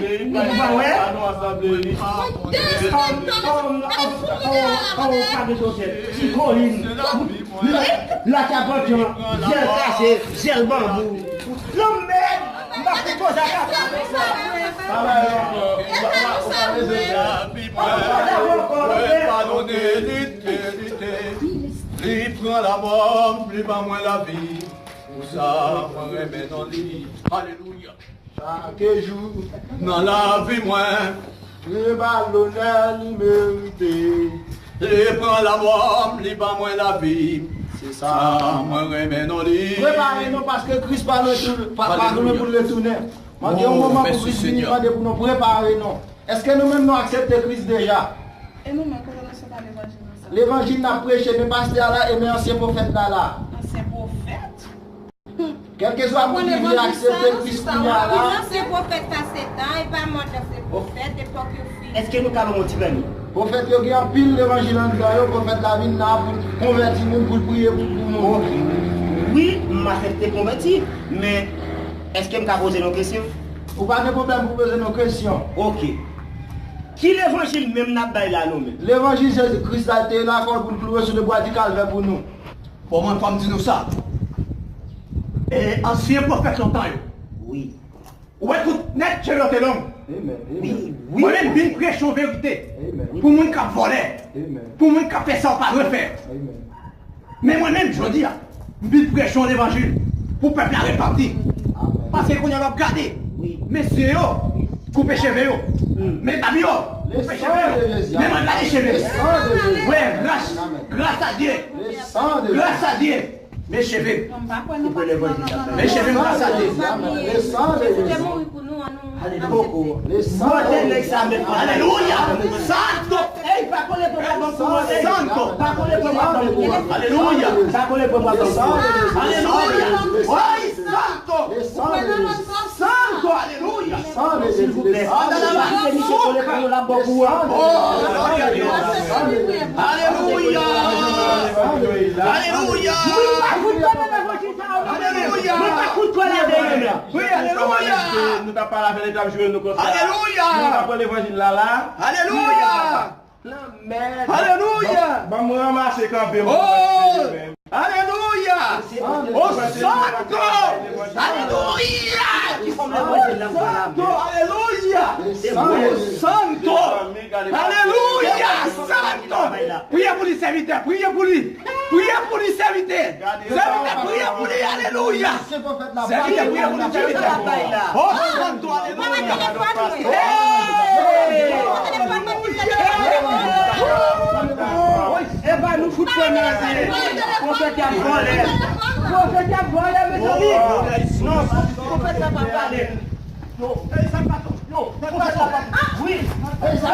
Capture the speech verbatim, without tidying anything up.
Ou pa wè? An, an, an, an, an, pa de sosèt. Ti kolin. Laka pantan. Jèl kase. Jèl banbou. Lanmèd. M ap fè koze ak sa. Pa ba yo ankò. Ou pa, ou pa, ou pa bezwen fè. Pa ba yo ankò, lanmèd. Padone li, li, li, li pran lanmò m, li ban mwen lavi. Pou sa, mwen renmen non li. Alelouya. Chak jou nan lavi mwen, li ba l lonè li merite. Li pran lanmò m, li ban mwen lavi. Se sa, mwen renmen non li. Prepare nou, paske Kris pa lwen tou, pa, pa lwen pou l retounen. Mande yon moman pou Kris vini, mande pou nou prepare nou. Èske nou menm nou aksepte Kris deja? E nou menm, kote nou sot nan levanjil nou sa? Levanjil n ap preche, men pastè a la, e men ansyen pwofèt la la. Ansyen pwofèt? Kèlkeswa moun ki vle aksepte Kris kounye a la. Ki ansyen pwofèt sa se tan, e pa mòd ansyen pwofèt, epòk yo fini. Èske nou ka ban yon ti pèmi? Pwofèt yo gen anpil levanjil anndan yo, pwofèt la vin la pou l konvèti moun, pou l priye pou, pou moun. Ok. Wi, m aksepte konvèti, men èske m ka poze nou kesyon? Ou pa gen pwoblèm pou poze nou kesyon. Ok. Ki levanjil menm n ap bay la nou menm? Levanjil Jezi Kris la te lakòl pou l klouwe sou de bwa di kalvè pou nou. Bon, mwen, fò m di nou sa. E, ansyen pwofèt lontan yo. Wi. Ou wè tout nèt je yo te long. Amen, amen. Wi, wi. Mwen menm vin preche yon verite. Amen. Pou moun k ap vòlè. Amen. Pou moun k ap fè sa yo pa dwe fè. Amen. Men mwen menm, jodi a, M vin preche yon levanjil pou pèp la repanti. Paske kounye a w ap gade mesye yo koupe cheve yo. Men dam yo koupe cheve yo. Men mwen gade cheve. Frè, gras, gras a Dye. Gras a Dye. Men cheve. Men cheve m gras a Dye. Alelouya. Santo. Ey, pa kole pou mwen, banm pou mwen. Santo. Pa kole pou mwen, banm pou mwen. Alelouya. Pa kole pou mwen, banm pou mwen. Alelouya. Oy, santo. Santo. Alelouya. Silvouplè. Kole pou mwen, la, banm pou mwen. Oh, glorya a Dios. Alelouya. Alelouya. Alelouya. Wi, alelouya. Nou t ap pale avè l, li t ap joure nou konsa. Alelouya. Nou t ap pran levanjil la la. Alelouya. Lanmèd. Alelouya. Ban m ranmase kanpe m. Oh. Alelouya. Oh, santo. Alelouya. Oh, santo. Alelouya. Oh, santo. Alelouya. Santo. Priye pou li, sèvitè. Priye pou li. Priye pou li, sèvitè. Sèvitè, priye pou li. Alelouya. Sèvitè, priye pou li, sèvitè. Oh, santo, alelouya. Hey! Epa nou fout pran nan zye. Pwofèt y ap vòlè. Pwofèt y ap vòlè, mezanmi. Non, pwofèt la pa vòlè. Yo, fè sa pa tou. Yo, fè sa pa tou. Wi. Fè sa.